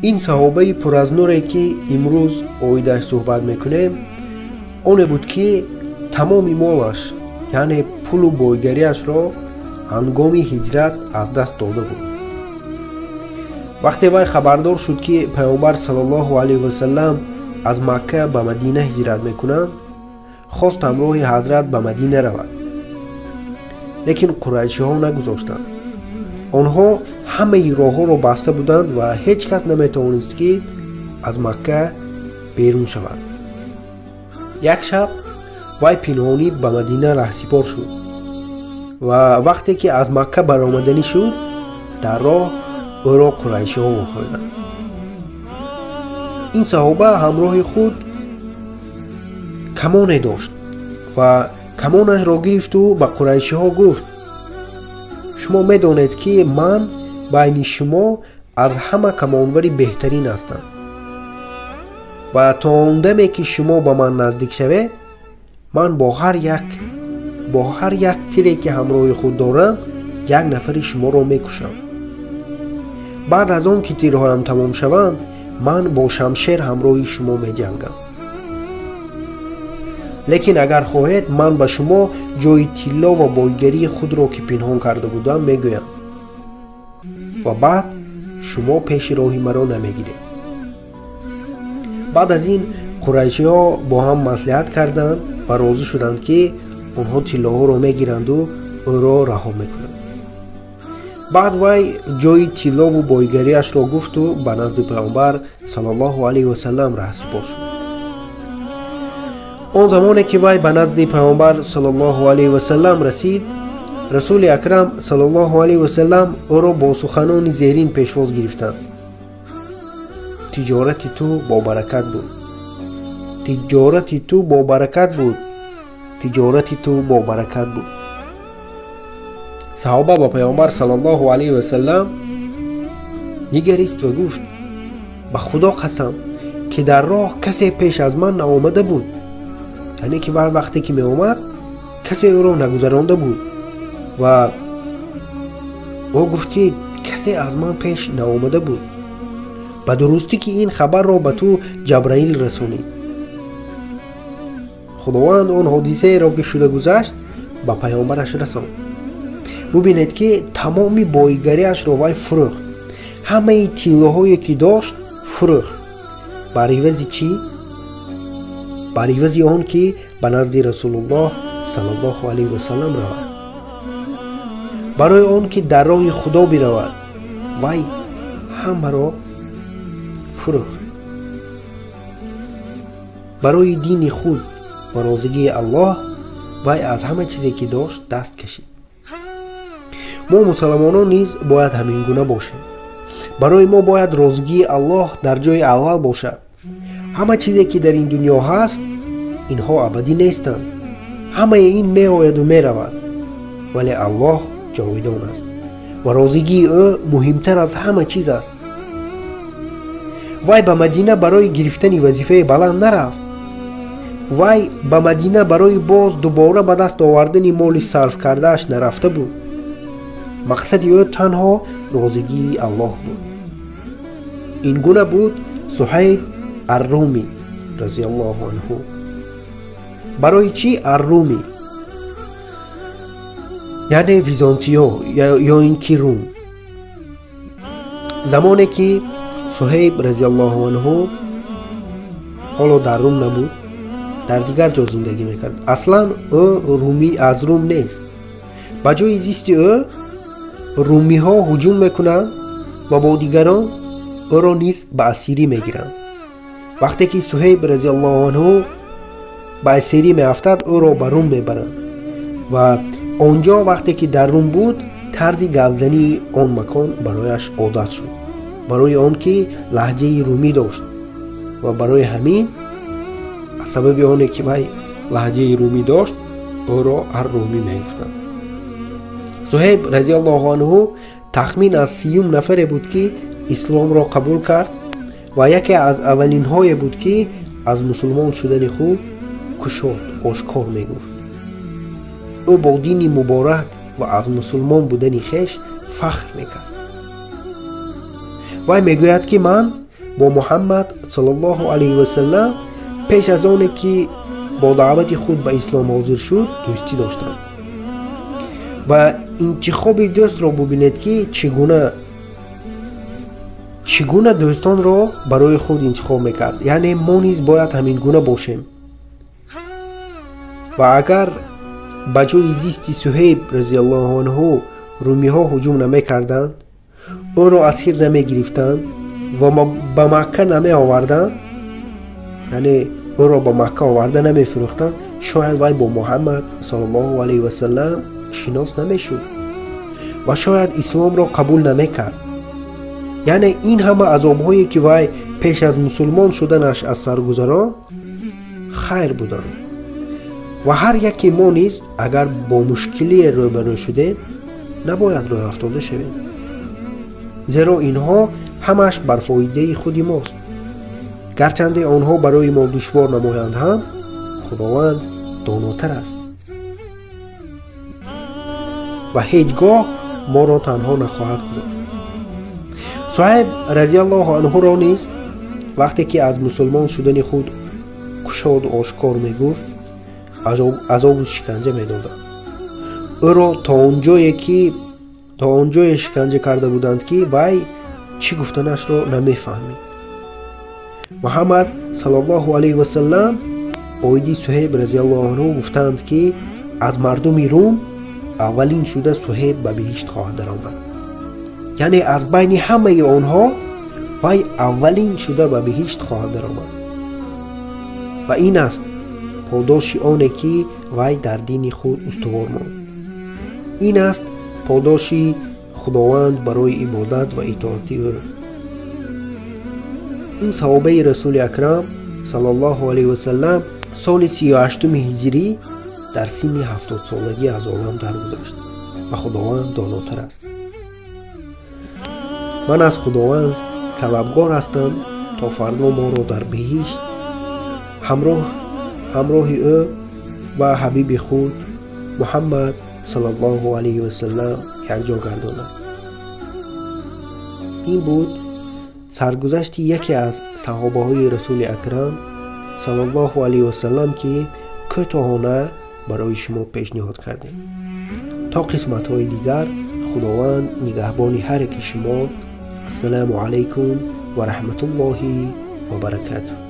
Ин саҳобаи пур аз нуре, ки имрӯз оидаш суҳбат мекунем, оне буд, ки тамоми молаш, яъне пулу бойгариашро ҳангоми ҳиҷрат аз даст дода буд. Вақте вай хабардор шуд, ки Пайғамбар саллаллоҳу алайҳи васаллам аз Макка ба Мадина ҳиҷрат мекунанд, хост ҳамроҳи ҳазрат ба Мадина равад. Лекин қурайшиҳо нагузоштанд. Онҳо ҳамаи роҳҳоро баста буданд ва ҳеҷ кас наметавонист, ки аз Макка берун шавад. Як шаб вай пинҳонӣ ба Мадина раҳсипор шуд ва вақте ки аз Макка баромаданӣ шуд, дар роҳ ӯро қурайшиҳо вохӯрданд. Ин саҳоба ҳамроҳи худ камоне дошт ва камонашро гирифту ба қурайшиҳо гуфт: шумо медонед, ки ман байни шумо аз ҳама камонвари беҳтарин ҳастам ва то он даме, ки шумо ба ман наздик шавед, ман бо ҳар як тире, ки ҳамроҳи худ дорам, як нафари шуморо мекушам. Баъд аз он ки тирҳоям тамом шаванд, ман бо шамшер ҳамроҳи шумо меҷангам. Лекин агар хоҳед, ман ба шумо ҷои тилло ва бойгарии худро, ки пинҳон карда будам, мегӯям ва баъд шумо пеши роҳи маро намегиред. Баъд аз ин қурайшиҳо бо ҳам маслиҳат карданд ва розӣ шуданд, ки онҳо тиллоҳоро мегиранду ӯро раҳо мекунанд. Баъд вай ҷои тиллову бойгариашро гуфту ба назди Пайғамбар саллаллоҳу алайҳи васаллам раҳсипор шуд. Он замоне, ки вай ба назди Пайғамбар саллаллоҳу алайҳи васаллам расид, Расули Акрам саллаллоҳу алайҳи васаллам ӯро бо суханони зерин пешвоз гирифтанд: тиҷорати ту бобаракат буд, тиҷорати ту бобаракат буд, тиҷорати ту бобаракат буд. Саҳоба ба Пайғамбар саллаллоҳу алайҳи васаллам нигарист ва гуфт: ба Худо қасам, ки дар роҳ касе пеш аз ман наомада буд. Яъне ки вай вақте ки меомад, касе ӯро нагузаронда буд ва ӯ гуфт, ки касе аз ман пеш наомада буд. Ба дурустӣ, ки ин хабарро ба ту Ҷабраил расонид. Худованд он ҳодисаеро, ки шуда гузашт, ба Пайғамбараш расонд. Бубинед, ки тамоми бойгариашро вай фурӯхт, ҳамаи тиллоҳое, ки дошт, фурӯхт. Бар ивази чӣ? Бар ивази он, ки ба назди Расулуллоҳ саллаллоҳу алайҳи васаллам равад, барои он ки дар роҳи Худо биравад, вай ҳамаро фурӯхт. Барои дини худ ва розигии Аллоҳ вай аз ҳама чизе, ки дошт, даст кашид. Мо мусалмонон низ бояд ҳамин гуна бошем. Барои мо бояд розигии Аллоҳ дар ҷои аввал бошад. Ҳама чизе, ки дар ин дунё ҳаст, инҳо абадӣ нестанд. Ҳамаи ин меояду меравад, вале Аллоҳ ҷовидон аст ва розигии ӯ муҳимтар аз ҳама чиз аст. Вай ба Мадина барои гирифтани вазифаи баланд нарафт. Вай ба Мадина барои боз дубора ба даст овардани моли сарф кардааш нарафта буд. Мақсади ӯ танҳо розигии Аллоҳ буд. Ин гуна буд Суҳайб Аррумӣ разияллоҳу анҳу. Барои чӣ Аррумӣ? Яъне Византиё ё ин ки Рум. Замоне ки Суҳайб разияллоҳу анҳу ҳоло дар Рум набуд, дар дигар ҷо зиндагӣ мекард. Аслан ӯ румӣ аз Рум нест. Ба ҷои зисти ӯ румиҳо ҳуҷум мекунанд ва бо дигарон ӯро низ ба асирӣ мегиранд. Вақте ки Суҳайб разияллоҳу анҳу ба асирӣ меафтад, ӯро ба Рум мебаранд ва он ҷо вақте ки дар Рум буд, тарзи гапзании он макон барояш одат шуд, барои он ки лаҳҷаи румӣ дошт ва барои ҳамин аз сабаби оне, ки вай лаҳҷаи румӣ дошт, ӯро Аррумӣ мегуфтанд. Суҳайб разияллоҳу анҳу тахмин аз 30 нафаре буд, ки исломро қабул кард ва яке аз аввалинҳое буд, ки аз мусулмон шудани худ кушод ошкор мегуфт. Ӯ бо дини муборак ва аз мусулмон будани хеш фахр мекард. Вай мегӯяд, ки ман бо Муҳаммад саллаллоҳу алайҳи васаллам пеш аз оне ки бо даъвати худ ба ислом ҳозир шуд, дӯстӣ доштам. Ва интихоби дӯстро бубинед, ки чӣ гуна дӯстонро барои худ интихоб мекард. Яъне мо низ бояд ҳамин гуна бошем. Ва агар ба ҷои зисти Суҳайб разияллоҳу анҳу румиҳо ҳуҷум намекарданд, ӯро асир намегирифтанд ва ба Макка намеоварданд, яъне ӯро ба Макка оварда намефурӯхтанд, шояд вай бо Муҳаммад саллаллоҳу алайҳи васаллам шинос намешуд ва шояд исломро қабул намекард. Яъне ин ҳама азобҳое ки вай пеш аз мусулмон шуданаш аз сар гузаронд, хайр буданд. Ва ҳар яке мо низ агар бо мушкилие рӯбарӯ шудем, набояд рӯҳафтода шавем, зеро инҳо ҳамаш бар фоидаи худи мост. Гарчанде онҳо барои мо душвор намоянд ҳам, Худованд донотар аст ва ҳеҷ гоҳ моро танҳо нахоҳад гузошт. Суҳайб разияллоҳу анҳуро низ вақте ки аз мусулмон шудани худ кушоду ошкор мегуфт, азобу шиканҷа медоданд. Ӯро то он ҷое шиканҷа карда буданд, ки вай чӣ гуфтанашро намефаҳмид. Муҳаммад саллаллоҳу алайҳи васаллам оиди Суҳайб разияллоҳу анҳу гуфтанд, ки аз мардуми Рум аввалин шуда Суҳайб ба биҳишт хоҳад даромад. Яъне аз байни ҳамаи онҳо вай аввалин шуда ба биҳишт хоҳад даромад. Ва ин аст подоши оне ки вай дар дини худ устувор монд. Ин аст подоши Худованд барои ибодат ва итоати ӯ. Ин саҳобаи Расули Акрам саллаллоҳу алайҳи васаллам соли 38 ҳиҷрӣ дар синни 70-солагӣ аз олам даргузашт ва Худованд донотар аст. Ман аз Худованд талабгор ҳастам то фардо моро дар биҳишт ҳамроҳи ӯ ва ҳабиби худ Муҳаммад саллаллоҳу алайҳи васаллам якҷо гардонад. Ин буд саргузашти яке аз саҳобаҳои Расули Акрам саллаллоҳу алайҳи васаллам, ки кӯтоҳона барои шумо пешниҳод кардем. То қисматҳои дигар Худованд нигаҳбони ҳар яки шумо. Ассалому алайкум ва раҳматуллоҳи ва баракатуҳ.